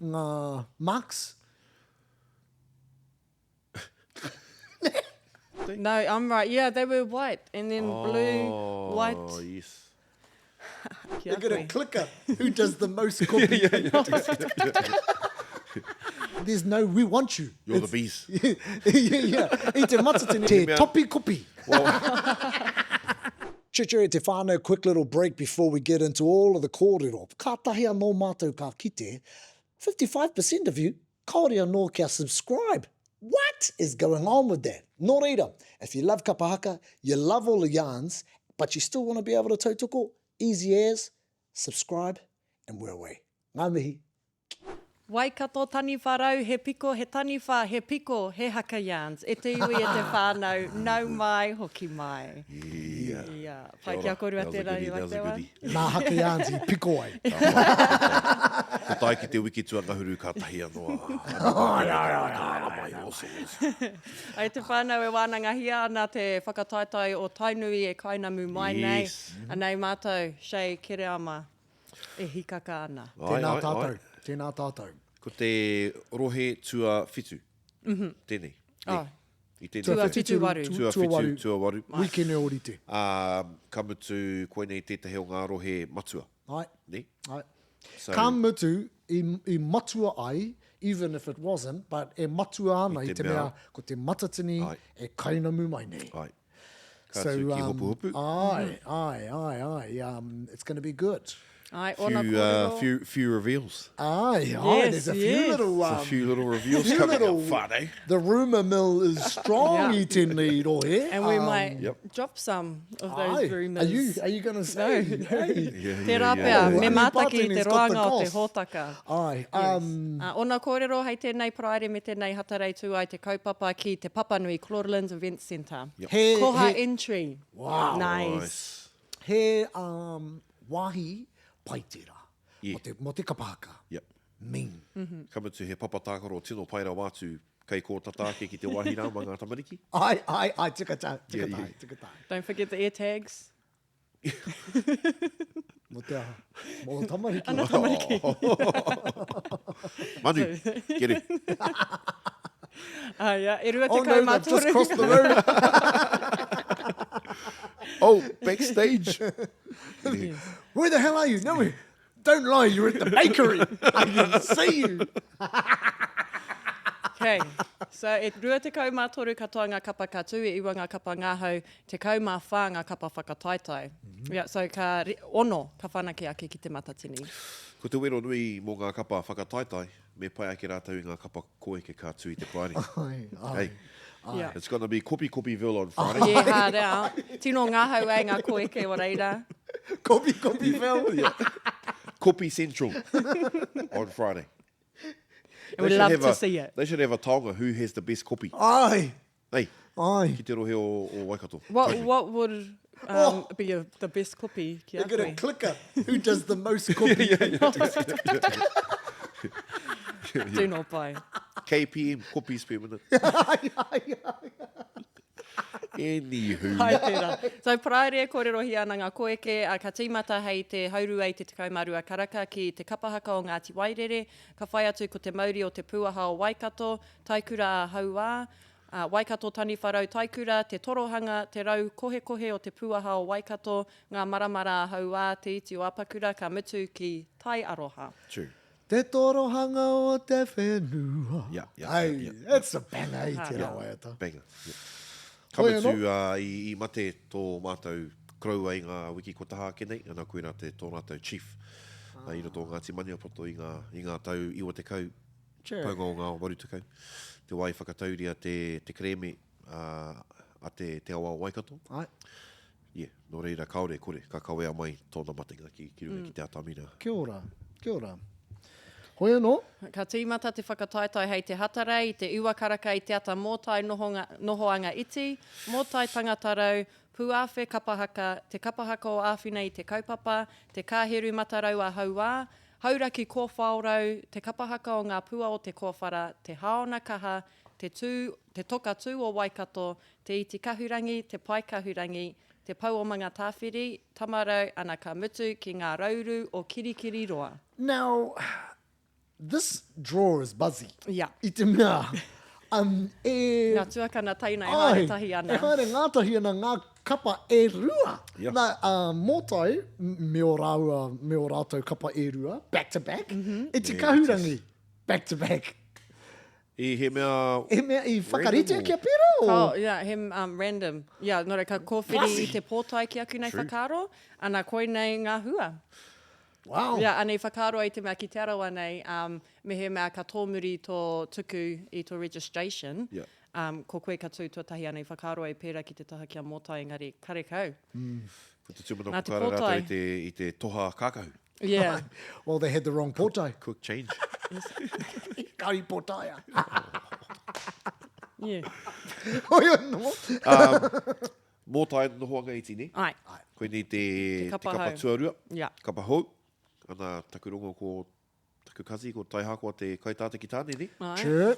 Ngā marks? No, I'm right. Yeah, they were white and then blue, white. Oh, yes. They're got a clicker who does the most copy. There's no we want you. You're the bees. yeah, yeah. I te matatini. Te topi kopi. Church e te whānau, quick little break before we get into all of the kōrero. Kātahi anō mātou ka kite, 55% of you kāore anō kia subscribe. What is going on with that? Nō reira, if you love kapa haka, you love all the yarns, but you still want to be able to tautoko, easy as, subscribe and we're away. Ngā mihi. Waikato taniwha rau, he piko, he taniwha, he piko, he haka yarns. E te iwi, e te whānau, nau mai, hoki mai. Yeah. Yeah. Pai kia korua That was a tērā goodie, i that was like a that one. goodie. Nā Haka Yarns i piko ai. Ko tae ki te wiki tuangahuru kātahi anō a Ai, ai, ai, ai, ai, awesome, awesome. Ai te whānau e wānangahia ana te whakataetae o Tainui e kainamu mai nei. Yes. Anei mātou, Shay Kereama, e hikaka ana. Ai, Tēnā ai, ai. tātou, tēnā tātou. Ko te rohe tuawhitu. Tēnei. Oh. I tēnei Tuawhitu waru. Tuawhitu, tuawaru. Wikene ōrite. Ā, ka mutu, koinei tētahi o ngā rohe matua. Ai. Nē? Ai. So, Ka mutu, i, i matua ai, even if it wasn't, but e matua ana i te mea, ko te matatini Ai. e kainamu mai nei. Ai. Ka tū ki Hopuhopu. Ai, ai, ai, ai, um, it's gonna be good. Ai, ona Few, kōrero. uh, few, few reveals. Ai, ai, Yes, there's a few yes. little, There's um, a few little reveals few coming little- up, whānau. the rumour mill is strong Yeah. i tēnei rohe. And we Um, might Yep. drop some of Ai, those rumours. Are you, are you gonna say? Hey. Yeah, Tērā yeah, pea, yeah. me Ani mātaki i te Pātini's got the roanga o te goss. hōtaka. Ai, um, Uh, ona kōrero hei tēnei Paraire me tēnei Hatarei tū ai te kaupapa ki Te Papanui Claudelands Events Centre. Yep. He, Koha he, entry. Wow. Nice. Nice. He um, wāhi pai tērā. Yeah. Mō te, mō te kapa haka. Yep. Mean. Mm -hmm. Ka mutu he papa tākaro tino pai rawa atu kei kō tata ake ki te wāhi rā mā ngā tamariki. Ai, ai, ai, tika tā, tika Yeah, tā, yeah. tika tā. Don't forget the air tags. Mō te aha? Mō tamariki. Ana tamariki. Manu, get it. Ah, yeah. E rua Oh te no, they've just crossed the road. Oh, backstage. Where the hell are you? No, don't lie, you're at the bakery. I can see you. Okay. So, e 23 katoa ngā kapa ka tū, e iwa ngā kapa ngahau, 14 ngā kapa whakataetae. Mm -hmm. Yeah, so ka ono ka whanake ake ki te Matatini. Ko te wero nui mō ngā kapa whakataetae, me pai ake rātou i ngā kapa koeke ka tū i te Paraire. Ai, ai. Hey. Yeah. It's gonna be kopi kopiville on Friday. Yeah, hard out. Tino ngahau ai ngā koeke o reira. Kopi kopiville. Yeah. Kopi Central on Friday. And we'd love to see it. They should have a taonga who has the best kopi. Ai. Hey, Ai. ki te rohe o, o Waikato. What, Tainui. what would um, Oh. be a, the best kopi ki a They're gonna koe? clicker who does the most kopi. Do not buy. KPM, kopis per minute. ai, ai, ai. Anywho. Hai tērā. So, Paraire e kōrerohia ana ngā koeke, a, ka tīmata hei te haurua i te 12 karaka ki te kapa haka o Ngāti Wairere, ka whai atu ko te mauri o Te Pūaha o Waikato, Taikura a Hauā, a, Waikato Taniwharau Taikura, Te Torohanga, Te Rau Kohekohe o Te Pūaha o Waikato, Ngā Maramara a Hauā, Te Iti o Apakura, ka mutu ki Tai Aroha. True. Te torohanga o te whenua. Yeah, yeah, Hey, yeah, yeah. That's a banger i tērā waiata. Banger, yeah. Ka Hoi mutu, anō. uh, i, i mate tō mātou koroua i ngā wiki kua taha ake nei, ana koirā te tō rātou chief ah. i roto o Ngāti Maniapoto i ngā, i ngā tau 90, Sure. paunga o ngā 80, te wā i whakatauria te, te kerēme uh, a te, te awa o Waikato. Ai. Yeah, nō reira kāore e kore, ka kawea mai tōna matenga ki, ki runga mm. ki te atamira. Kia ora, kia ora. Hoi anō. Ka tīmata te whakataetae hei te Hatarei, i te iwa karaka i te ata mōtai nohonga, nohoanga iti, mōtai tangata rau, pūāwhe kapa haka, te kapa haka o Āwhina i te kaupapa, te kāheru matarau a Hauā, Hauraki kōwhao rau, te kapa haka o ngā pua o te kōwhara, te haona kaha, te tū, te toka tū o Waikato, Te Iti Kahurangi, Te Pae Kahurangi, Te Pou o Mangatāwhiri, Tamarau, ana ka mutu ki ngā rauru o Kirikiriroa. Now, This drawer is buzzy. Yeah. I te mea, um, e... Ngā tuakana teina e haere tahi ana. E haere ngātahi ana ngā kapa e rua. Yeah. Nā, uh, Mōtai, me o rāua, me o rātou kapa e rua, back to back. Mm -hmm. E te yeah, kahurangi, back to back. I he mea... He mea i whakaritea kia pērā? O? Oh, yeah, he um, random. Yeah, nō reira, ka kōwhiri i te pōtae ki aku nei whakaaro, ana koinei ngā hua. Wow. Yeah, ana i whakaaro ai te mea ki Te Arawa nei, um, mehemea ka tōmuri tō tuku i tō registration, yeah. um, ko koe ka tū tuatahi ana i whakaaro ai pērā ki te taha ki a Mōtai, engari karekau. Mm. Ko te tūmanako Nā te kāre rātou pōtae. i te, i te toha kākahu. Yeah. Well, they had the wrong pōtae. Quick change. Ka i pōtaea. Yeah. Hoi anō. Um, Mōtai nohoanga iti, nē? Āe. Koinei te, Te kapa te kapa hou. tuarua, Yeah. kapa hou. Ana, taku rongo ko taku kazi, ko Taihakoa te kaitātaki tāne, nē? Āe. True.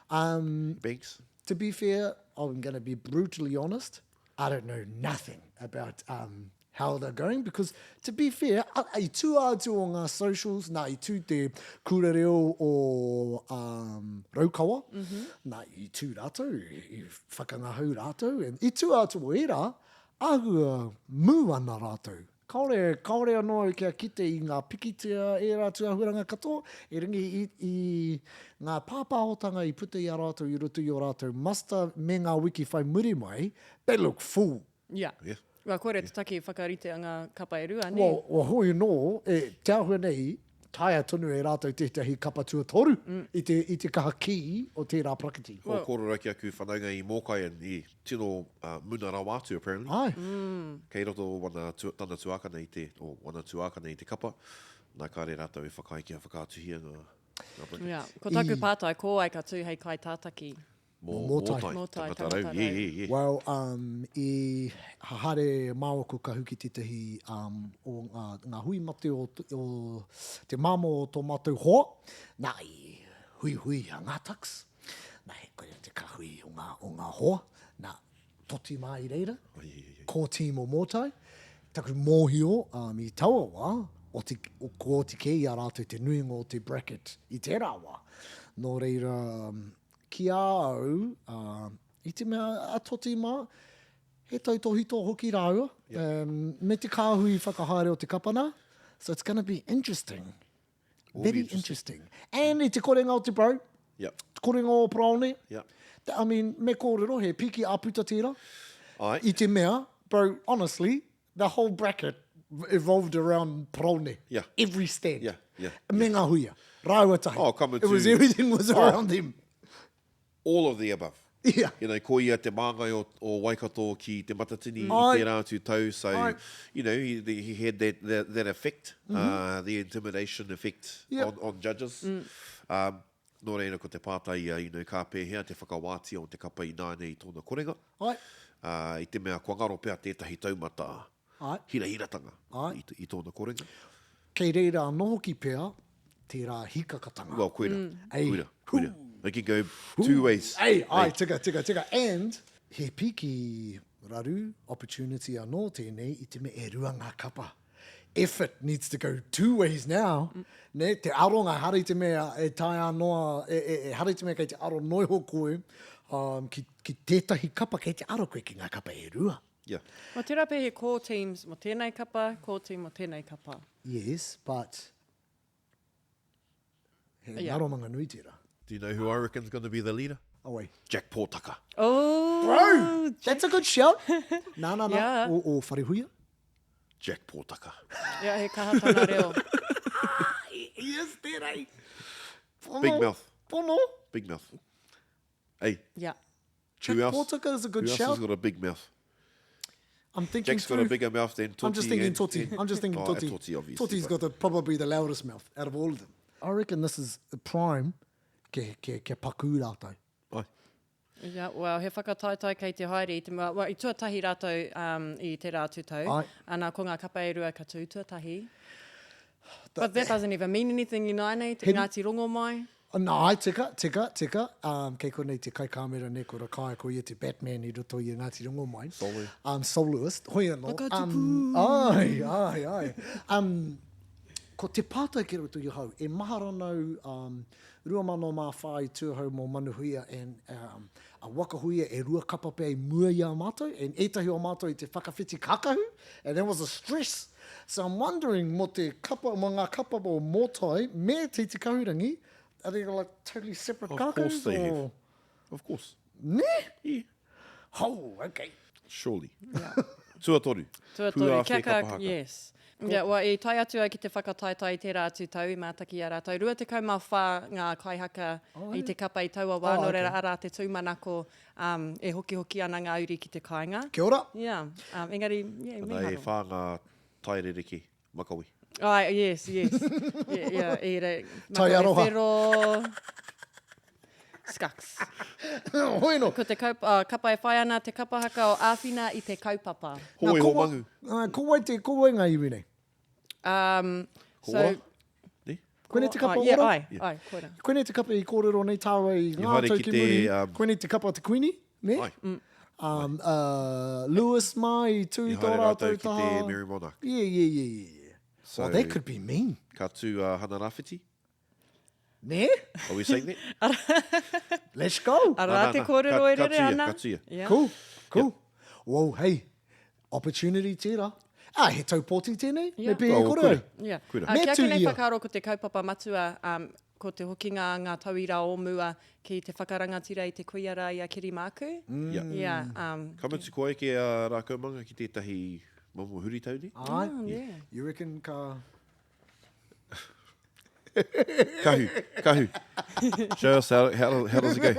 Um, Banks. to be fair, I'm going to be brutally honest. I don't know nothing about um, how they're going because, to be fair, i tū atu o ngā socials, nā, i tū te kura reo o um, Raukawa, mm -hmm. nā, i tū rātou, i, i whakangahau rātou, and i tū atu o ērā, āhua mū ana rātou. Kāore, kāore anō au kia kite i ngā pikitia, ērā tūāhuaranga katoa, erangi i, i ngā pāpāhotanga i puta i a rātou i roto i ō rātou muster me ngā wiki whai muri mai, they look full. Yeah. Yeah. Well, koira te take i whakaritea ngā kapa e rua, nē? Well, well, hoi anō, e, te āhua nei, taea tonu e rātou tētahi kapa tuatoru mm. i, te, i te kaha kī o tērā prakiti. Ko kōrero ki aku whanaunga i Mōkai and i tino uh, muna rawa atu, apparently. Ai. Mm. Kei roto wana, tu, tana tuākana i te, o, wana tuākana i te kapa, nā kāre rātou e whakaae kia whakaatuhia ngā, ngā brackets. Yeah. Ko taku pātai, ko wai ka tū hei kaitātaki? Mō Mōtai. Mōtai. Mōtai, Tangata rau. tangata Yeah, rau. yeah, yeah. Well, um, i haere māua ko Kahu ki tētahi um, o ngā, ngā hui mate o, o te māmā o tō mātou hoa. Nā, i huihui a ngā taks. Nā, he koia te kahui o ngā, o ngā hoa. Nā, Toti mā i reira, Ai, ai, ai. ko team o Mōtai. Taku mōhio um, i taua wā, oti, o, ko oti kē i a rātou te nuinga o te bracket i tērā wā. Nō reira, um, Ki a au, ā, i te mea a Toti mā, he tautōhito hoki rāua, um, me te kāhui whakahaere o te kapa nā, so it's gonna be interesting. Will Very be interesting. And i te korenga o te bro, Yep. te korenga o Paraone, Yep. I mean, me kōrero, he piki āputa tērā. Ai. I te mea, bro, honestly, the whole bracket evolved around Paraone. Yeah. Every stand. Yeah, yeah, Me ngā huia. Rāua tahi. Oh, come It was to- everything was Oh. around him. All of the above. Yeah. You know, ko ia te māngai o, o Waikato ki Te Matatini Ai. i tērā atu tau. So, Ai. you know, he, the, he had that, that, that effect, mm -hmm. uh, the intimidation effect Yep. on, on judges. Mm. Um, nō reira ko te pātai ia, you know, ka pēhea te whakawātia o te kapa ināianei i tōna korenga. Ai. Uh, I te mea kua ngaro pea tētahi taumata Ai. hirahiratanga Ai. i, i tōna korenga. Kei reira anō hoki pea tērā hikakatanga. Well, koira. Mm. Ei. Koira. Koira. It can go two ways. Ei, ai, tika, tika, tika. And he piki raru opportunity anō tēnei i te mea e rua ngā kapa. Effort needs to go two ways now. Mm. Ne, te aronga, hara i te mea e taea noa, e, e, e, hara i te mea kei te aro noiho koe um, ki, ki tētahi kapa, kei te aro koe ki ngā kapa e rua. Yeah. Well, tērā pea he core teams mo tēnei kapa, core team mo tēnei kapa. Yes, but he Yeah. ngaromanga nui tērā. Do you know who I reckon's going to be the leader? Oh, wait. Jack Pōtaka. Oh! Bro, that's a good shout. Nā, nā, nā. Yeah. O, o Wharehuia. Jack Pōtaka. Yeah, he kaha tana reo. He is tērei. Pono. Big mouth. Pono. Big mouth. Hey, Yeah. Jack who else? Pōtaka is a good Who else shout. has got a big mouth? I'm thinking Jack's got a through- bigger mouth than Toti. I'm just thinking and- Toti. and- I'm just thinking Oh, Toti. Toti, obviously. Toti's but- got the, probably the loudest mouth out of all of them. I reckon this is the prime ke, ke, ke paku rātou. Ai. Yeah, well, he whakataetae kei te haere i te mua. Well, i tuatahi rātou um, i tērā atu tau. Ai. Ana, ko ngā kapa e rua ka tū tuatahi. But that doesn't even mean anything ināianei, te He- Ngāti Rongomai. Oh, nā, ai, tika, tika, tika. Um, kei konei te kaikāmera nei ko Rakaia, ko ia te Batman i roto i a Ngāti Rongomai. Solo. Um, soloist, hoi anō. Whakatupu. Um, ai, ai, ai. Um, Ko te pātai ki roto i ahau, e mahara ana au, um, 2004 i tū ahau mō Manuhuia and um, a Wakahuia e rua kapa pea i mua i a mātou, and ētahi o mātou i te whakawhiti kākahu, and there was a stress. So I'm wondering mō te kapa, mō ngā kapa o Mōtai me Te Iti Kahurangi, are they like totally separate Of kākahus? course they have. Or... Of course. Nē? Yeah. Oh, okay. Surely. Tuatoru. Tuatoru, Pūāwhe kia ka, kapa haka. yes. Yeah, well, i tae atu au ki te whakataetae i tērā atu tau i mātaki i a rātou. 24 ngā kaihaka i te kapa i taua wā, Oh, nō reira okay. arā te tūmanako um, e hokihoki ana ngā uri ki te kāinga. Kia ora. Yeah, um, engari, yeah, Ana e mīharo. whā ngā tae rerekē, makawe. Ai, yes, yes. Yeah, yeah, i re, Tai makawe aroha. whero, Skucks. Hoi no. Ko te kaup, uh, kapa e whai ana te kapa haka o Āwhina i te kaupapa. Hoi Nā, ho ko wa- mangu. Ā, ko wai te, ko wai ngā iwi nei? Um, Ko so, ora? Ne? Koinei te kapa oh, yeah, ora? ai, ai, koira. Koinei te kapa i kōrero nei tāua i ngā haere tau ki ki te, muri. um, Koinei te kapa a te Kuini, ne? Ai. Um, uh, Lewis mā i tū I i tō haere rātou rātou ki te taha. Merrie Monarch. Yeah, yeah, yeah, yeah, yeah. So, well, that could be mean. Ka tū a Hana Rāwhiti. Nē? Are we saying that? Let's go. Arā Nā, nā, te nā. kōrero Ka- e ka rere tuia, ana. ka tuia. Yeah. Cool, cool. Whoa, hey, opportunity tērā. Ah, he tau pōti tēnei? Yeah. Me pēhea Oh, kore koira. au? Yeah. Koira. Uh, Me ki tū aku nei ia. whakaaro ko te kaupapa matua, um, ko te hokinga a ngā tauira o mua ki te whakarangatira i te kuia rā i a Kiri Māku. Mm. Yeah. Yeah, um, Ka mutu kua eke a Rākaumanga ki tētahi momo huritau nei? Ai, oh, yeah. you reckon ka... Kahu, kahu. Show us how, how, how does it go?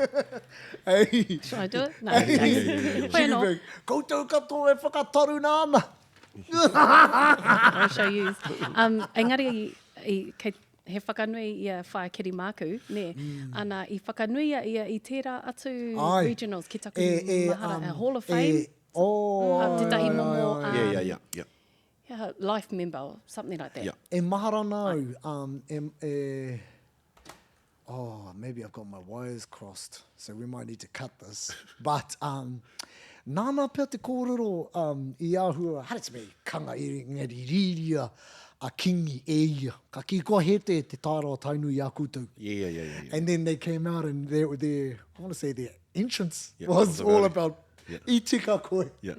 Hey. Shall I do it? No, hey. She could be, Koutou katoa e whakataruna ana. I'll show you. Um, engari, i, kei, he whakanui i a Whaea Kiri Māku, nē. Mm. Ana, i whakanuia ia i tērā atu Ai. regionals ki taku E, e, mahara, um, a Hall of Fame. E, oh, um, tētahi momo, ai, ai. um, Yeah, yeah, yeah, yeah. yeah, life member or something like that. Yeah. E mahara ana au, um, e, e, oh, maybe I've got my wires crossed, so we might need to cut this. But, um, nāna pea te kōrero um, i āhua, haere te mea i kanga i engari rīria a Kingi e ia. Ka kī kua hē te, te taera o Tainui i a koutou. Yeah, yeah, yeah, yeah, yeah. And then they came out and their, their I want to say their entrance Yeah, was was all about it. about Yeah. i tika koe. Yeah.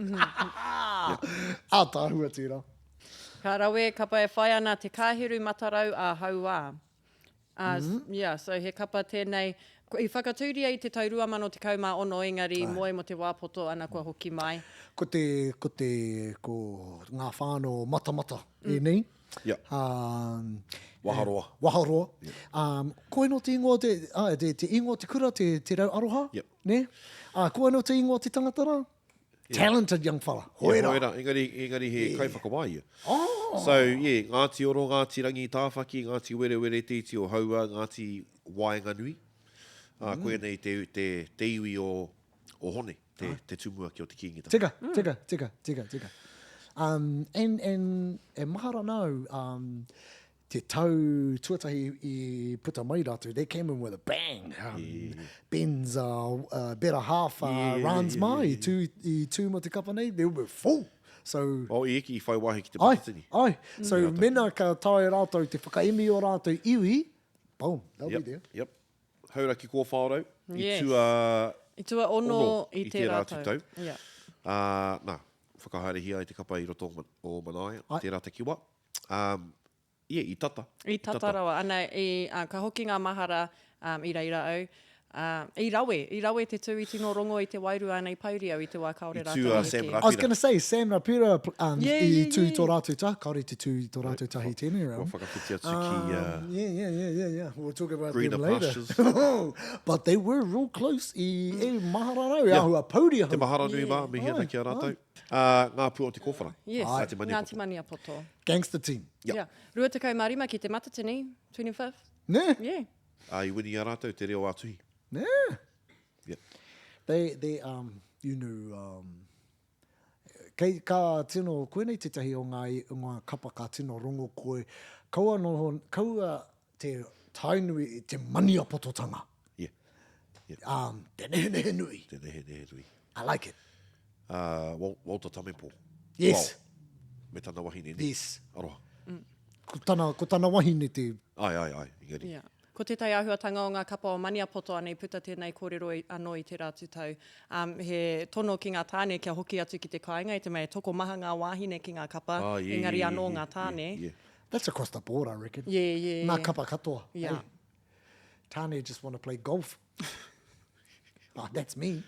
Ātaahua tērā. Ka rawe, kapa e whai ana te kāheru matarau a Hauā. Uh, mm -hmm. Yeah, so he kapa tēnei. I whakatūria i te tau 2016 engari moe mo te wā poto ana kua hoki mai. Ko te, ko te, ko ngā whānau o Matamata mm. ēnei. Yeah. Um, Waharoa. Waharoa. Yeah. Um, ko eno te ingoa te, ah, te, te ingoa te kura, te, te rau aroha? Yep. Ne? Ah, ko eno te ingoa te tangata rā? Yeah. Talented young fella. Hoera. Yeah, hoera. Engari, engari he yeah. kaiwhakawā ia. Oh. So, yeah, Ngāti Oro, Ngāti Rangi Tāwhaki, Ngāti Werewere, Te Iti o Haua, Ngāti Waenganui. Uh, mm. Koia nei te, te, te iwi o, o Hone, te, ah. te tumuaki o te Kīngitanga. Tika, mm. tika, tika, tika, tika. Um, and, and, e mahara nau, um, te tau tuatahi i puta mai rātou, they came in with a bang. Um, yeah. Ben's uh, uh, better half, uh, yeah, Rans yeah, yeah, yeah, i tū, i tū mo te kapa nei, they were full. So, oh, i eki i whai wāhi ki te matatini. Ai, ai. So, mm. mena ka tae rātou te whakaemi o rātou iwi, boom, they'll yep, be there. Yep. Hauraki Kōwhaorau, i Yes. tua I tua ono, ono i i tērā tērā atu tau. tau. Yeah. Ā, nā, whakahaerehia ai te kapa i roto o, o Manaia, Ai. tērā takiwā. Um, yeah, i tata. I tata rawa. Ana, i, uh, ka hoki ngā mahara um, i reira au. Uh, i rawe, i rawe te tū i tino rongo i te wairua ana i pouri au i te wā kāore I tū rātou a i Sam heke. Rapira. I was going to say, Sam Rapira um, Yeah, i yeah, tū i yeah. tō rātou tahi, kāore te tū i tō rātou tahi tēnei Kua round. whakawhiti atu ki uh, Um, yeah, yeah, yeah, yeah, yeah. We'll talk about Greener them later. pastures. But they were real close i e mahara rau, Yeah. ahua pouri ahau. Te mahara nui mā, mihi ana Ai, ki a rātou. Uh, ngā pū o te kōwhara. Yes, Ngāti Maniapoto. Ngāti Maniapoto. Gangster team. Yeah. Yeah. 25 ki te Matatini, 25th. Nē? Yeah. Ā, i wini i a rātou te reo ā-tuhi. Nē? Yeah. They, they, um, you know, um, kei, ka tino, koinei tētahi o ngā, o ngā kapa ka tino rongo koe, kaua noho, kaua te Tainui i te maniapototanga. Yeah. Yeah. Um, te nehenehe nui. Te nehenehe nui. I like it. Uh, Walter Tamepo. Yes. Well, me tana wahine, ne? Yes. Aroha. Ko tana, ko tana wahine te... Ai, ai, ai, engari. Yeah. Ko tētahi āhuatanga o ngā kapa o Maniapoto anei puta tēnei kōrero i, anō i tērā atu tau. Um, he tono ki ngā tāne kia hoki atu ki te kāinga i te mea he tokomaha ngā wāhine ki ngā kapa, Ah, yeah, engari yeah, anō yeah, ngā tāne. yeah, yeah. That's across the board, I reckon. Yeah, yeah, Ngā yeah. kapa katoa. Yeah. Hey. Tāne just want to play golf. oh, that's me.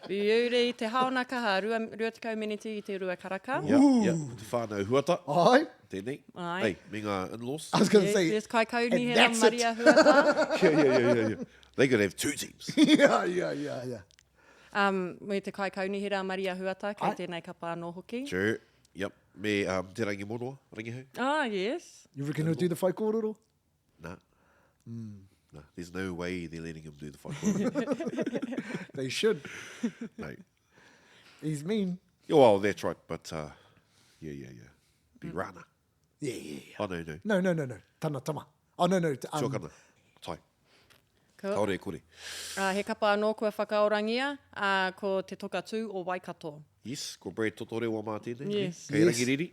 Beauty, te haona kaha, 20 miniti i te rua karaka. Yeah, yeah. Te whānau Huata. Ai. Tēnei. Ai. Hey, me ngā in-laws. I was going to Yes, say. yes, kai kaunihera and that's it. Maria Huata. yeah, yeah, yeah, yeah, yeah. They could have two teams. yeah, yeah, yeah, yeah. Um, me te kai kaunihera Maria Huata, kei Ai. tēnei kapa anō hoki. Sure. Yep. Me um, Te Rangi Monoa, Rangihau. Ah, yes. You reckon he'll do the whai kōrero? Nah. Nah. There's no way they're letting him do the whai They should. No. He's mean. Yeah, well, that's right, but uh, yeah, yeah, yeah. Be Rana. Yeah, yeah, yeah. Oh, no, no. No, no, no, no. Tana tama. Oh, no, no. Um, Tuakana. Tai. Cool. Kaore e kore. Uh, he kapa anō kua whakaorangia, uh, ko Te Toka Tū o Waikato. Yes, ko Brad Totorewa mā tēnei. Yes. Kei Yes. Rangiriri.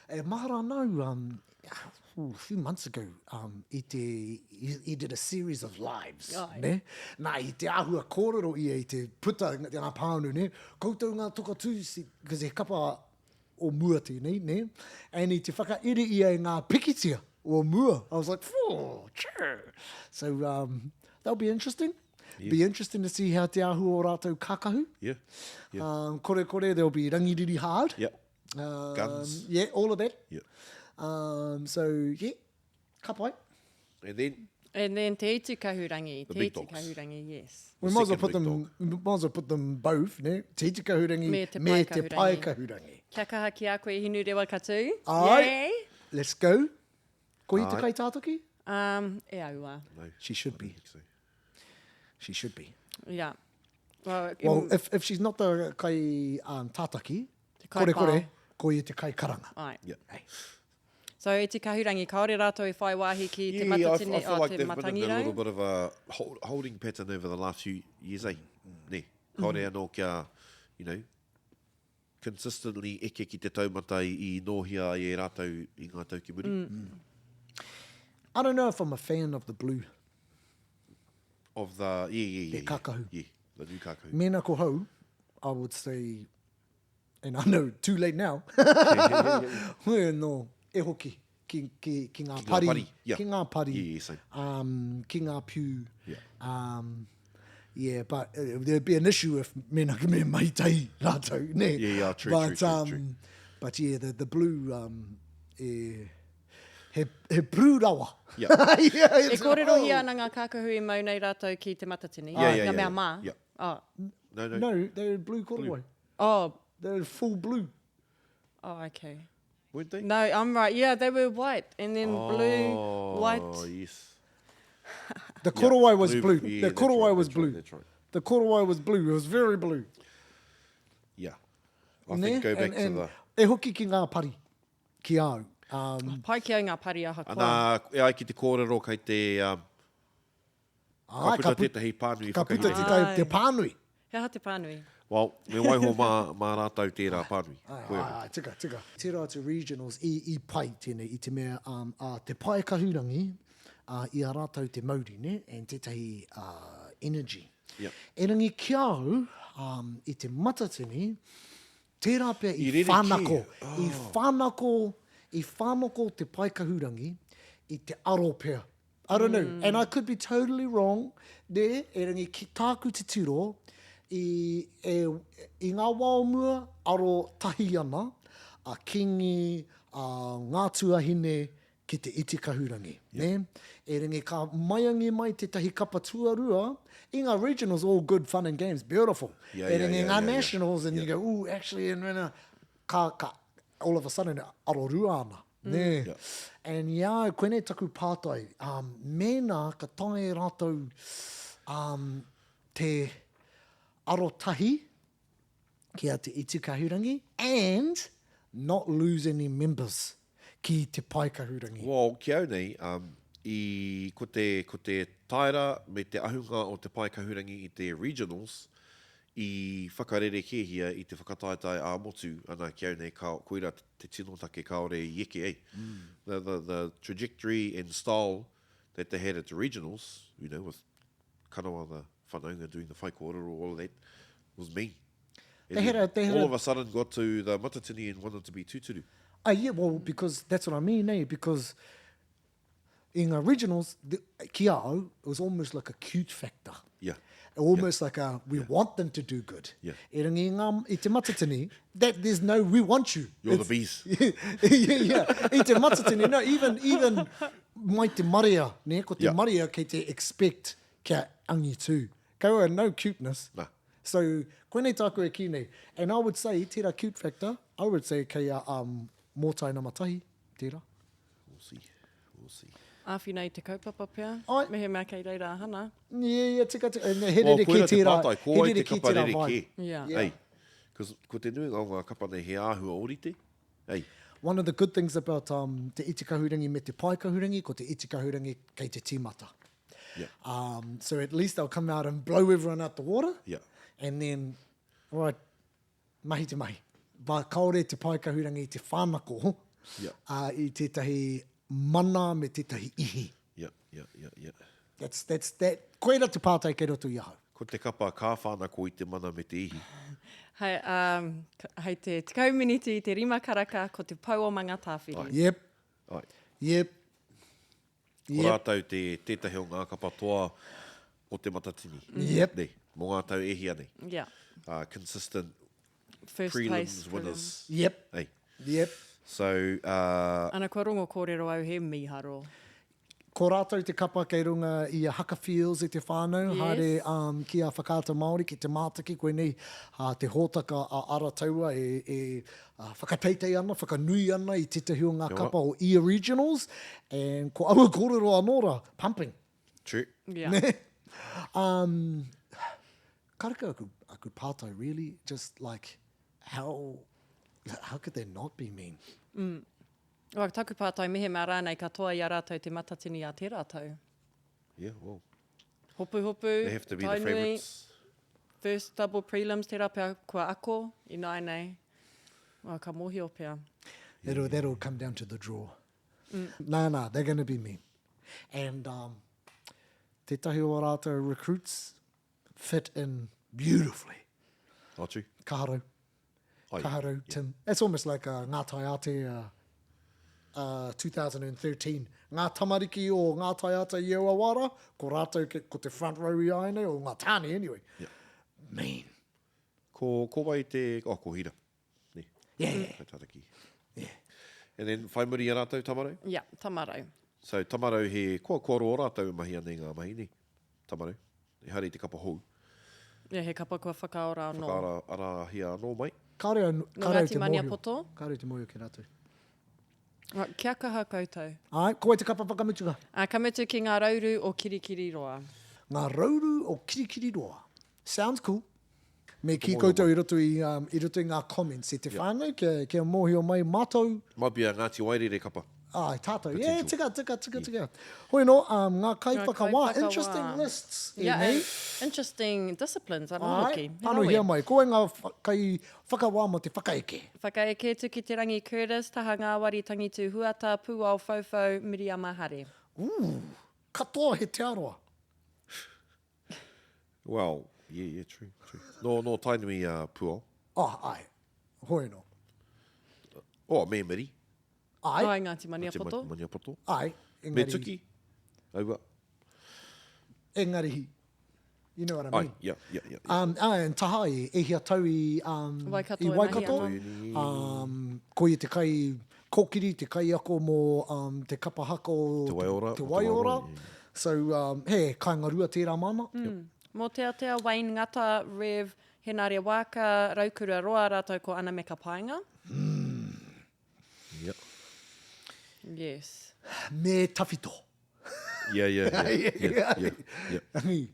E mahara anau, um, a few months ago, um, i te, he, he did a series of lives, Ai. ne? Nā, i te āhua kōrero ia i te puta ngā pānu, ne? Koutou ngā toka tū, because he kapa o mua tēnei, ne? And i te whakairi ia i ngā pikitia o mua. I was like, phew, chur. So, um, that'll be interesting. Yeah. Be interesting to see how te āhua o rātou kakahu. Yeah. Yeah. Um, kore kore, there'll be rangiriri hard. Yep. Um, Guns. Yeah, all of that. Yeah. Um, so, yeah, ka pai. And then And then Te Iti Kahurangi. The Te big Iti dogs. Kahurangi, yes. We might as well second put big them, might as well put them both, ne? Te Iti Kahurangi Me Te me Pae Te Pae Kahurangi. Kahurangi. Kia kaha ki a koe Hinurewa Katu. Ai. Yay. Let's go. Ko i te Ai. kai tātoki? Um, e aua. no, She should I be. don't think so. She should be. Yeah. Well, Well, if, if she's not the kai um, tātaki, Te kai kore kore, pao. ko ia te kai karanga. Ai. Yeah. Hey. So Iti Kahurangi, kāore rātou i whai wāhi ki te Yeah, I, f- matatini I feel o like te they've been in a little Matangirau. bit of a hold, holding pattern over the last few years, eh? Ne. Kāore anō kia, you know, consistently eke ki te taumata i, i nōhia ai e rātou i ngā tau ki muri. I don't know if I'm a fan of the blue. Of the, yeah, yeah, yeah. Te yeah. kākahu. Yeah, the new kākahu. Mēnā ko hau, I would say, and I know, too late now. Hoi anō, e hoki, ki, ki, ki ngā Ki ngā pari, pari, yeah. ki ngā pari, Yeah, yeah, same. um, ki ngā piu. Yeah. Um, yeah, but uh, there'd be an issue if mēnā ki me mahi tahi rātou, ne? Yeah, yeah, true, but, true, true, um, true. But yeah, the, the blue, um, e, he, he blue rawa. Yeah. yeah, E it's- kōrerohia oh. ana ngā kākahu i mau nei rātou ki te matatini. Yeah, yeah, Ngā yeah, mea yeah. mā. Yeah. Oh. No, no. No, they're blue korowai. Oh, They're full blue. oh, okay. Weren't they? No, I'm right. Yeah, they were white and then blue, Oh, white. yes. The korowai was Blue, blue. yeah, the that's korowai right, was that's right, blue. that's right. The korowai was blue. It was very blue. Yeah. I Ne? think go back and, and to the... E hoki ki ngā pari, ki au. Um, Pai ki au ngā pari ahakoa. Ana, e ai ki te kōrero kei te... Um, ai, ka puta tētahi pānui Ka puta whakahirahira. tētahi te pānui. He aha te pānui? Well, me waiho mā, mā rātou tērā pānui. Ai, Koe ai, ai, tika, tika. Tērā atu regionals i, i pai tēnei, i te mea um, a te pae kahurangi uh, i a rātou te mauri, ne? And tētahi uh, energy. Yep. Erangi ki au, um, i te matatini, tērā pea i, I rerekē. whanako, i whanako, i whanako te pae kahurangi i te aro pea. I don't know, and I could be totally wrong there, erangi ki tāku titiro, i, e, i ngā wā o mua, aro tahi ana, a Kingi, a ngā tuahine ki te iti kahurangi. Yeah. Ne? Erangi ka maiangi mai tētahi kapa tuarua, i ngā regionals, all good fun and games, beautiful. Yeah, yeah, Erangi yeah, ngā yeah, yeah. nationals, and you go, ooh, actually, and, and, ka, ka, all of a sudden, aro rua ana. Ne? Yeah. And ia, koinei taku pātai, um, mēnā ka tae rātou um, te arotahi ki a Te Iti Kahurangi and not lose any members ki Te Pae Kahurangi. Well, ki au nei, um, i, ko te, ko te taera me te ahunga o Te Pae Kahurangi i te regionals, I whakarerekēhia i te whakataetae ā-motu, ana ki au nei, ka, koira te tino take kāore i eke, eh. The, the, the trajectory and style that they had at the regionals, you know, with Kanawa the whanaunga doing the whaikōrero, all of that, was mean. And They had then a, they had all a, of a sudden got to the Matatini and wanted to be tūturu. Ah, yeah, well, because that's what I mean, eh? Because in ngā regionals, the, ki a au, it was almost like a cute factor. Yeah. Almost yeah. like a, we yeah. want them to do good. Yeah. Erangi i, ngā, i te matatini, that there's no, we want you. You're It's, the bees. yeah, yeah. I te matatini, no, even, even mai te marea, ne, ko te yeah. marea kei te expect kia angitu. Kaua, no cuteness. Nah. So, koinei tāku e kī nei. And I would say, tērā cute factor, I would say kei a um, mōtai nama tahi, tērā. We'll see. We'll see. Āwhina i te kaupapa pea, Ai. mehemea kei reira a Hana. Yeah, yeah, tika, tika. And he Well, rerekē koira te tērā, pātai, ko he ai te rerekē kapa tērā rerekē? vibe. Yeah. Yeah. Ei, 'cause ko te nuinga o ngā kapa nei he āhua ōrite. Ei. One of the good things about um, te iti kahurangi me te pae kahurangi, ko te iti kahurangi kei te tīmata. Yeah. Um, so at least they'll come out and blow everyone out the water. Yeah. And then, all right, mahi te mahi. But kāore te pae kahurangi i te whānako Yeah. uh, i tētahi mana me tētahi ihi. Yeah, yeah, yeah, yeah. That's, that's, that, koira te pātai kei roto i ahau. Ko te kapa ka whānako i te mana me te ihi. Hei, um, hei te 10 miniti i te rima karaka ko te pou o Mangatāwhiri. Yep. Ai. Yep. Ko Yep. rātou te, tētahi o ngā kapa toa o te Matatini. Yep. Nei, mō ngā tau e hia nei. Yeah. Uh, consistent First place. prelims winners. Yep. Ei. Yep. So, uh, Ana kua rongo kōrero au he mīharo. Ko rātou te kapa kei runga i a Haka Fields i te whānau, Yes. haere um, ki a Whakaata Māori, ki te mātaki, koinei uh, te hōtaka a Arataua e, e uh, whakateitei ana, whakanui ana i tētahi o ngā Kia ora. kapa o ia regionals, and ko aua kōrero anō rā, pumping. True. Yeah. Ne? Um, karaka aku, aku pātai, really, just like, how, how could they not be mean? Mm. Well, taku pātai mehemea rānei ka toa i a rātou te matatini a tērā tau. Yeah, well. Hopuhopu, They have to be the Tainui, favourites. first double prelims, tērā pea kua ako ināianei. Well, ka mōhio pea. It'll, that'll come down to the draw. Mm. Nā, nā, they're going to be mean. And um, tētahi o rātou recruits fit in beautifully. Oh, true. Kaharau. Ai. Kaharau, Tim. It's almost like uh, Ngā Taiātea uh, uh, 2013. Ngā tamariki o Ngā Taiātea i aua wā rā, ko rātou ke, ko te front row i āianei, o ngā tāne anyway. Yeah. Mean. Ko, ko wai te, oh, ko Hira. Ne. Yeah. yeah. Kai tātaki. Yeah. And then whai muri i a rātou, Tamarau? Yeah, Tamarau. So, Tamarau he, kua, kua roa rātou e mahi ana i ngā mahi, ne? Tamarau. Ehara i te kapa hou. Yeah, he kapa kua whakaora anō. Whakaara arahia anō mai. Kāore au, Nō kāore au Ngāti te mōhio. Maniapoto. Kāore au te mōhio ki rātou. Right, kia kaha koutou. Āe, ko wai te kapa whakamutunga? Ā, ka mutu ki ngā rauru o Kirikiriroa. Ngā rauru o Kirikiriroa. Sounds cool. Me kī koutou i roto i, um, i roto i ngā comments e te whānau kia, kia mōhio mai mātou. Might be a Ngāti Wairere kapa. Āe, tātou. Yeah, Potential. tika, tika, tika, tika. Hoi anō, um, ngā kaiwhakawā, kaiwhakawā. interesting lists Yeah, ēnei. and interesting disciplines anō Āe, hoki. He panohia rawe. mai. Ko wai ngā wha, kaiwhakawā mō te whakaeke? Whakaeke Tukiterangi Curtis, Taha Ngāwari Tangitu Huata, Pūao Whauwhau, Miriama Hare. Ooh, katoa he Te Arawa. Well, yeah, yeah, true, true. Nō, nō Tainui a Puao. Oh, ai. Hoi anō. Oh, me Miri. Ai. Ai, Ngāti Maniapoto. Ngāti Maniapoto. Ai. Engari, Me Tuki. Aua. Engari, you know what I mean. Ai, yeah, yeah, yeah. yeah. Um, ai, and Tahai, e hia tau i, um, Waikato i e mahi Waikato. ana. Um, ko ia te kai kōkiri, te kaiako mō um, te kapa haka o Te Waiora. Te Waiora. So, um, he kāinga rua tērā māna. Mm. Mōteatea, Wayne Ngata, Rev, Henare Waaka, Raukura Roa rātou ko Anameka Paenga. Mm. Yep. Yes. Me tawhito. Yeah, yeah, yeah. yeah, yeah, yeah. Me...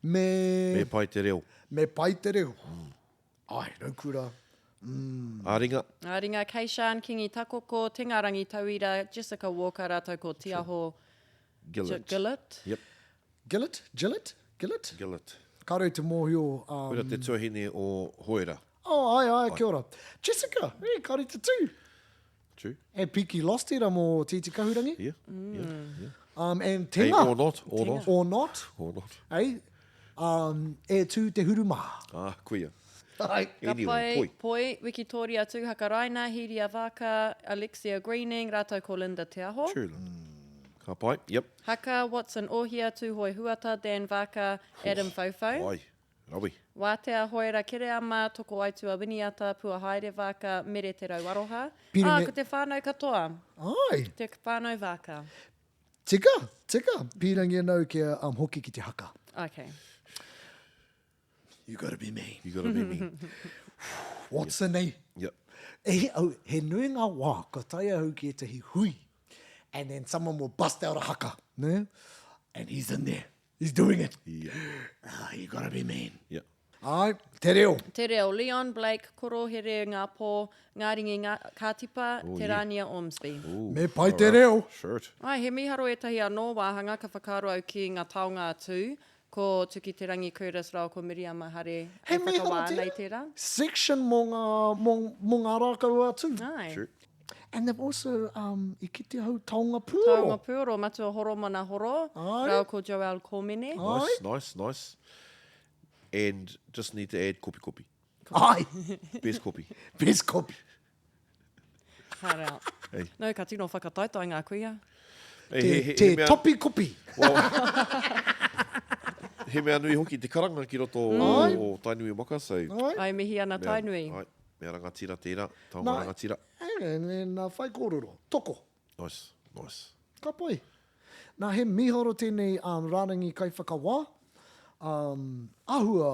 Me pai te reo. Me pai te reo. Mm. Ai, raukura. Mm. Ā-ringa. Ā-ringa, Keishan, Kingi Takoko, Tengarangi Tauira, Jessica Walker rātou ko Tiaho Gillett. Gillett. Yep. Gillett? Gillett? Gillett? Gillett. Kāore te mōhio. Um, Koira te tuahine o Hoera. Oh, ai, ai, kia ora. Jessica, hey, kāore te tū. True. E Piki Lost tērā mō Tīti Kahurangi. Yeah, mm. yeah, yeah. Um, and Tenga. Hey, or not, or not. Or not. Or not. Hey, um, e tū te hurumā. Ah, kuia. Ai. Anyway, Ka pai, poi. Poi, Wikitoria Tūhakaraina, Hīria Vaka, Alexia Greening, rātou ko Linda Te Aho. True, Linda. Ka pai, yep. Haka, Watson Ohia, Tūhoe Huata, Dan Vaka, Adam Whauwhau. Ai, rawe. Wātea Hoera Kereama, Tokoaitua Winiata, Puahaere Vaka, Mere Te Rauaroha. Piri Ah, me- ko te whānau katoa. Ai. Te whānau Vaka. Tika, tika. Pīrangi anau kia um, hoki ki te haka. Okay. You gotta be me. You gotta be me. Watson, eh? Yep. E, oh, he nui ngā wā, ka tae ahau ki ētahi hui, and then someone will bust out a haka, ne? And he's in there. He's doing it. Yeah. Ah, you gotta be mean. Yeah. Ai, te reo. Te reo, Leon Blake, Korohere Ngāpō, Ngāringi Ngā, Kātipa, Oh, Te yeah. Rānia Ormsby. Ooh, Me pai te alright. reo. Shirt. Ai, he mīharo ētahi anō wāhanga ka whakaaro au ki ngā taonga a Tū, ko Tukiterangi Curtis rāua ko Miriama Hare He e mīharo whakawā ana i tērā. tērā. Section mō ngā, mō, mō ngā rākau a Tū. Ai. True. And they've also, um, i kite ahau taonga puoro. Taonga puoro, Matua Horomona Horo, Ai. rāua ko Joelle Komene. Ai. Nice, nice, nice. And just need to add kopi kopi. Ai. Best kopi. Best kopi. Hard out. Hey. No, ka tino whakataetae ngā kuia. Hey, Te, he, he, te he mea, topi kopi. well, he mea nui hoki te karanga ki roto o, Ai. o Tainui waka, so... Ai. Ai mihi ana Mea, Tainui. Ai, mea rangatira tērā, taonga Nā. rangatira. And then uh, whai kōrero. Toko. Nice, nice. Ka pai. Nā, he mīharo tēnei um, rārangi kaiwhakawā. Um, ahua,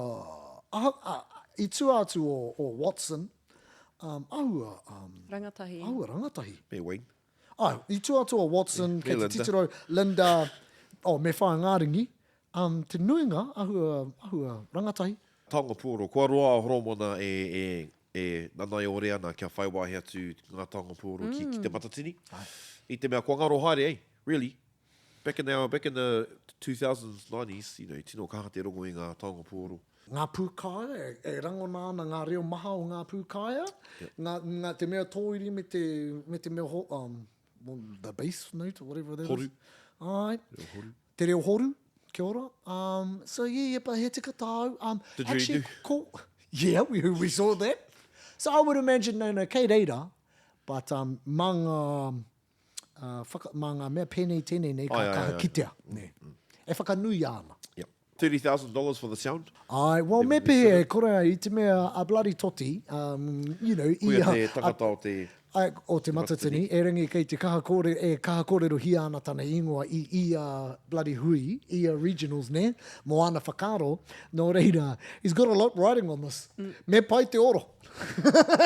aha, a, i tua atu o, o Watson, um, ahua, um, Rangatahi. ahua rangatahi. Me Wayne. Ai, i tua atu o Watson, Me kei te Linda. titiro, Linda, oh, me Whaingāringi, um, te nuinga, ahua, ahua rangatahi. Taonga puoro, kua roa a Horomona e, e, e nanaiore ana kia whai wāhi atu ngā taonga puoro ki, ki te Matatini. I te mea kua ngaro haere, eh, really. Back in our, back in the 2000s, 90s, you know, tino kaha te rongo i ngā taonga puoro. Ngā pūkaea, e, e rangona ana ngā reo maha o ngā pūkaea, ngā, ngā, te mea tōiri me te, me te mea ho, um, well, the bass note or whatever that Horu. is. Ai. Reo horu. Te reo horu, kia ora. Um, so yeah, yeah, but he tika tāu. Um, Did you actually, do? Ko, yeah, we, we saw that. So I would imagine, no, no, kei reira, but um, mā ngā, uh, whaka, mā ngā mea pēnei tēnei nei ka Ai, ai, kaha ai, ai. kitea. Nē. E whakanuia ana. Yep. $30,000 for the sound. Ai, well, me pēhea e kore ai i te mea a bloody toti, um, you know, i Koia a, te tangata o te... Ai, o te Matatini, erangi kei te kaha kōrero, e kaha kōrerohia ana tana ingoa i ia bloody hui, ia regionals, nē, mō ana whakaaro, nō reira, he's got a lot riding on this. Me pai te oro.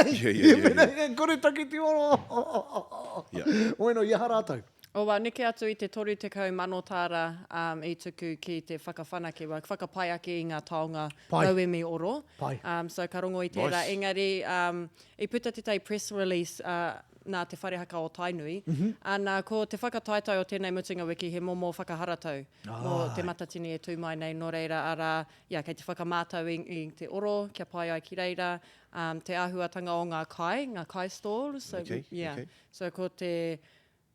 Yeah, yeah, yeah, yeah. Kore take te oro. Yeah. Bueno, i aha rātou? O wā, neke atu i te 30,000 tāra um, i tuku ki te whakawhanake, wā, whakapai ake i ngā taonga Pai. rauemi oro. Pai. Um, so ka rongo i tērā. Nice. Engari, um, i puta tētahi press release uh, nā Te Whare Haka o Tainui. Mm -hmm. Ana, ko te whakataetae o tēnei mutunga wiki he momo whakaharatau mō Te Matatini e tū mai nei. Nō reira, arā, ia, kei te whakamātau i, i te oro kia pai ai ki reira, um, te āhuatanga o ngā kai, ngā kai stalls. So, Okay, yeah. okay. So ko te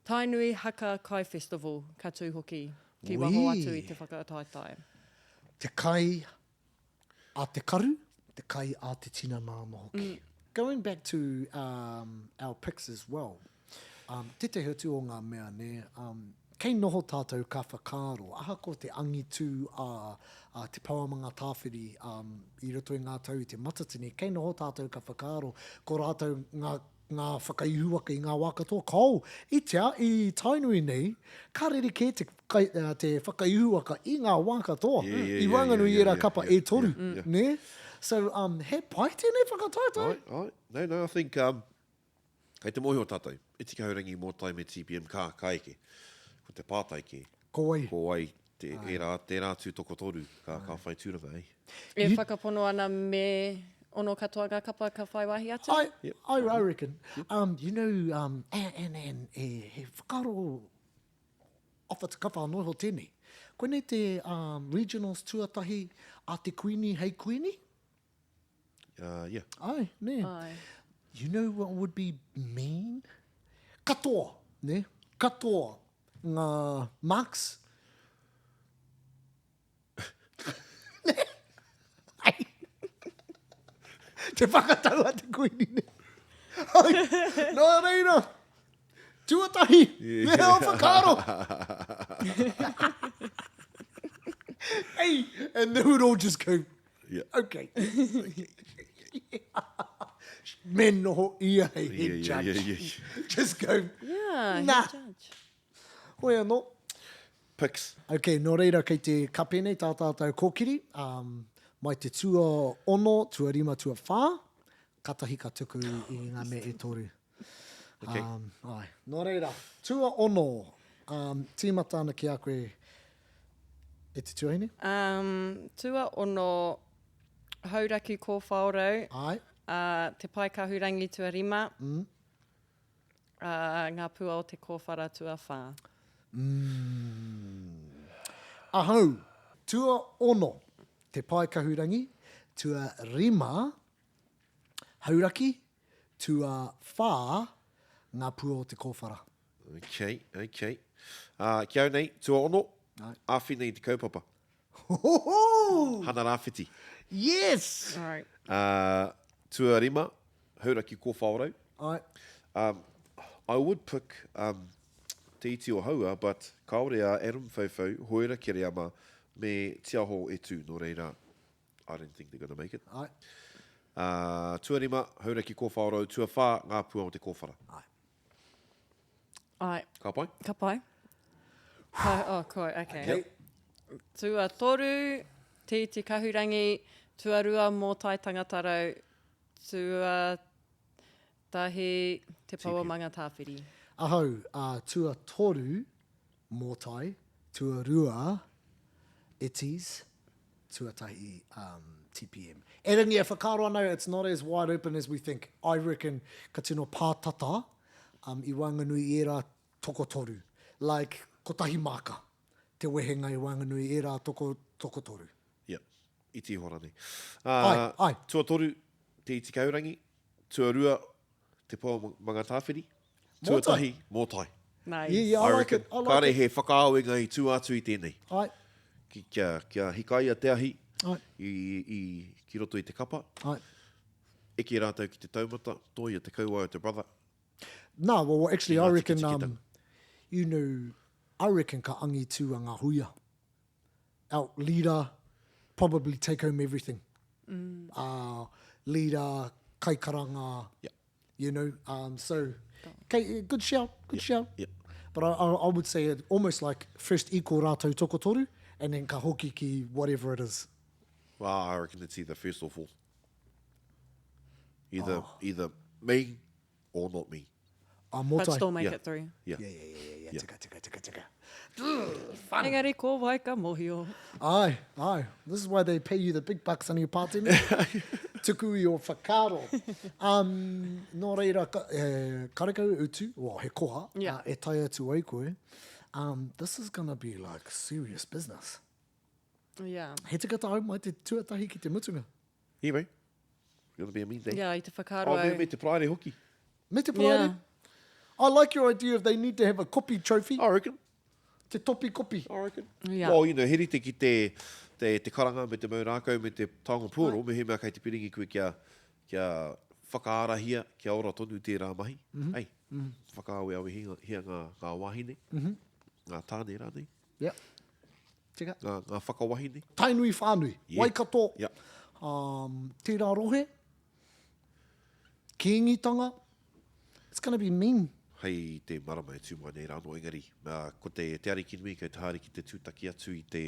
Tainui Haka Kai Festival ka tū hoki ki waho atu i te whakataetae. Te kai a te karu, te kai a te tinana anō hoki. Going back to um, our picks as well, um, tētahi atu o ngā mea, nē, um, kei noho tātou ka whakaaro, ahakoa te angitū a, a Te Pouamanga Tāwhiri um, i roto i ngā tau i te Matatini, kei noho tātou ka whakaaro, ko rātou ngā ngā whakaihuwaka i ngā wā katoa, kao, i tea, i Tainui nei, ka rerekē te, kai, te whakaihuwaka i ngā wā katoa, Yeah, yeah, i yeah, waenganui yeah, i ērā yeah, kapa yeah, e toru, yeah, yeah. nē? So, um, he pai tēnei whakataetae? Ai, ai. No, no, I think, um, kei te mōhio tātou, Iti Kahurangi, Mōtai me TPM ka, ka eke. Ko te pātai kē. Ko wai? Ko wai te, ērā, tērā tū tokotoru ka, ka whai tūranga, eh? E whakapono ana me ono katoa ngā kapa ka whai wāhi atu? I, yep. I, I reckon. Um, you know, um, and, and, and e, he whakaaro off the cuff anō iho tēnei. Koinei te um, regionals tuatahi a te Kuini hei Kuini? Uh, yeah. Ai, nē. Ai. You know what would be mean? Katoa, nē? Katoa ngā marks. Nē? Ai. Te whakatau a te kuini, nē? Ai, nā reira, tuatahi, me hea whakaaro. Hey, and they would all just go, Yeah. Okay. Me noho ia hei head Yeah, yeah, judge. yeah, yeah. Just go, Yeah, Nah. head judge. hoi anō. Picks. Okay, nō reira kei te kape nei tā tātou kōkiri, um, mai te tua ono, tua rima, tua whā, katahi ka tuku i ngā mea e toru. Okay. Um, ai. Nō reira, tua ono, um, tīmata ana ki a koe e te tuahine. Um, tua ono, Hauraki Kōwhaorau, Ai. uh, Te Pae Kahurangi tuarima, mm. uh, Ngā Pua o Te Kōwhara tuawhā. Mm. Ahau, tua ono, Te Pae Kahurangi, tua rima, Hauraki, tua whā, Ngā Pua o Te Kōwhara. Okay, okay. Uh, ki au nei, tua ono, āwhina i te kaupapa. Ho-ho! Hana Rāwhiti. Yes! All right. Uh, tua rima, Hauraki Kōwhaorau. Ai. Um, I would pick um, Te Iti o Haua, but kāore a Adam Whauwhau, Hoera Kereama, me Tiaho e tū, nō reira, I don't think they're going to make it. Ai. Uh, tuarima, Hauraki Kōwhaorau, tuawhā, Ngā Pua o Te Kōwhara. Ai. Ai. Ka pai? Ka pai. Ka, oh, koi, okay. Okay. Tuatoru, Te Iti Kahurangi, tuarua, Mōtai Tangatarau, tuatahi, Te Pou o Mangatāwhiri. Ahau, uh, tuatoru, Mōtai, tuarua, Itis, tuatahi, um, TPM. Erangi, e whakaaro ana au, it's not as wide open as we think. I reckon ka tino pātata um, i waenganui i ērā tokotoru. Like, kotahi māka te wehenga i waenganui i ērā toko, tokotoru. Yeah, iti iho rānei. Ai, Uh, ai. Tuatoru, Te Iti Kahurangi. Tuarua, Te Pou o Mangatāwhiri. Mōtai. Tuatahi, Mōtai. Nice. Yeah, yeah, I, I like reckon, it. I like kāre it. he whakaawenga i tua atu i tēnei. Ai. Ki, kia, kia hikaia te ahi Ai. i, i, ki roto i te kapa. Ai. Eke rātou ki te taumata, toia te kauae o te brother. Nā, well, well, actually, Ki I ngā reckon, um, tikitikitanga. you know, I reckon ka angitu a ngā huia. Our leader probably take home everything. Mm. Uh, leader, kaikaranga, Yeah. you know, um, so, okay, good shout, good shout. Yeah. But I, I, I would say it almost like first equal rātou tokotoru, and then ka hoki ki whatever it is. Well, I reckon it's either first or fourth. Either, either me or not me. A But mōtai. still make Yeah. it through. Yeah. Yeah, yeah, yeah, yeah, yeah. Yeah. Tika, tika, tika, tika. Engari ko wai ka mohio. Aye, aye. This is why they pay you the big bucks on your party. Tuku i o whakaaro. Um, nō reira, ka, eh, karekau utu, well, he koha, Yeah. uh, e tae atu ai koe. Um, this is gonna be like serious business. Yeah. He tika tāu mai te tuatahi ki te mutunga. Yeah, mate. Gonna be a mean day. Yeah, i te whakaaro Oh, me, au. me te Paraire hoki. Me te Paraire. Yeah. I like your idea of they need to have a kopi trophy. I reckon. Te topi kopi. I reckon. Yeah. Well, you know, he rite ki te, te, te karanga me te mau rākau me te taonga puoro, me he mea kei te piringi koe kia, kia whakaarahia, kia ora tonu tērā mahi. Mm -hmm. Ei, mm -hmm. whakaaweawe hia ngā, ngā wāhine, mm -hmm. ngā tāne rānei, Yeah. Tika. ngā, ngā whakawahine. Tainui whānui. Yeah. Waikato. Yeah. Um, tērā rohe. Kīngitanga. It's gonna be mean. Hei te marama e tū mai nei rānō, engari, uh, ko te, te ariki nui kei te haere ki te tūtaki atu i te,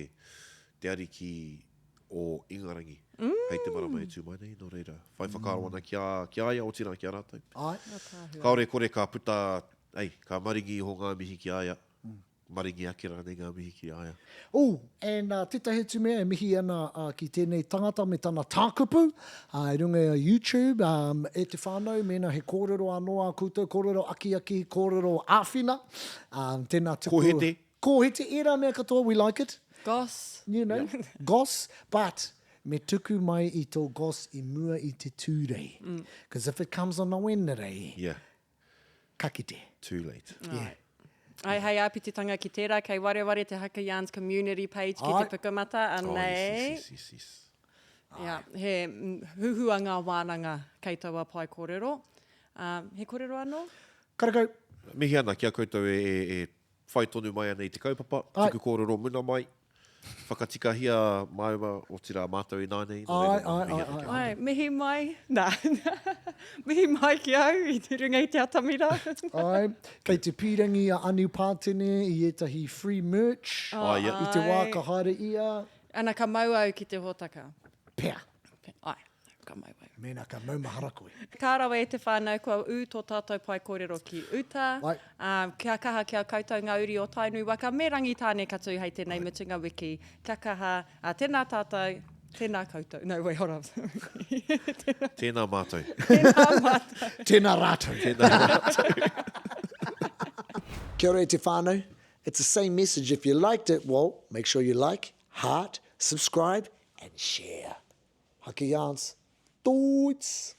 te ariki o Ingarangi. Mm. Hei te marama e tū mai nei, nō reira, whai whakaaro ana ki a, ki a ia, otirā ki a rātou. Ai. Kāore kore ka puta, ei, ka maringi iho ngā mihi ki a ia. Maringi ake rānei ngā mihi ki a ia. Oh, and uh, tētahi atu mea e mihi ana uh, ki tēnei tangata me tana tākupu uh, i runga i a YouTube, um, e te whānau, mēnā he kōrero anō ā koutou, kōrero akiaki, kōrero āwhina, um, tēnā tuku. Kōhete. Kōhete, ērā mea katoa, we like it. Goss. You know, goss, but me tuku mai i tō goss i mua i te Tūrei. Because if it comes on a Wenerei, Yeah. ka kite. Too late. Yeah. Ai, hei āpititanga ki tērā, kei wareware te Haka Yarns community page ki Ai. te Pukamata, Oh, anei. yes, yes, yes, yes, yes. Yeah, he huhua ngā wānanga kei taua pae kōrero. Um, he kōrero anō? Karakau. Mihi ana ki a koutou e, e, e whai tonu mai ana i te kaupapa, Ai. tuku kōrero muna mai, whakatikahia māua, otirā mātou ināianei, nō Ai, reira, ai, mihi ai, ana ki a ai. Ai, mihi mai, nā, mihi mai ki au i te runga i te atamira. Ai, kei te pīrangi a Anu Pātene i ētahi free merch Ai, ia. i te wā ka haere ia. Ana, ka mau au ki te hōtaka. Pea. Ai, ka mau au. Mēnā ka maumahara koe. Ka rawe e te whānau, kua ū tō tātou pae kōrero ki uta. Ai. Ā, kia kaha ki a koutou ngā uri o Tainui waka me Rangitāne ka tū hei tēnei mutunga wiki. Kia kaha, ā, tēnā tātou, tēnā koutou. No, wait, hold on. Tēnā, Tēnā mātou. tēnā mātou. Tēnā rātou. Tēnā rātou. Kia ora e te whānau. It's the same message. If you liked it, well, make sure you like, heart, subscribe and share. Haka yarns. Toots!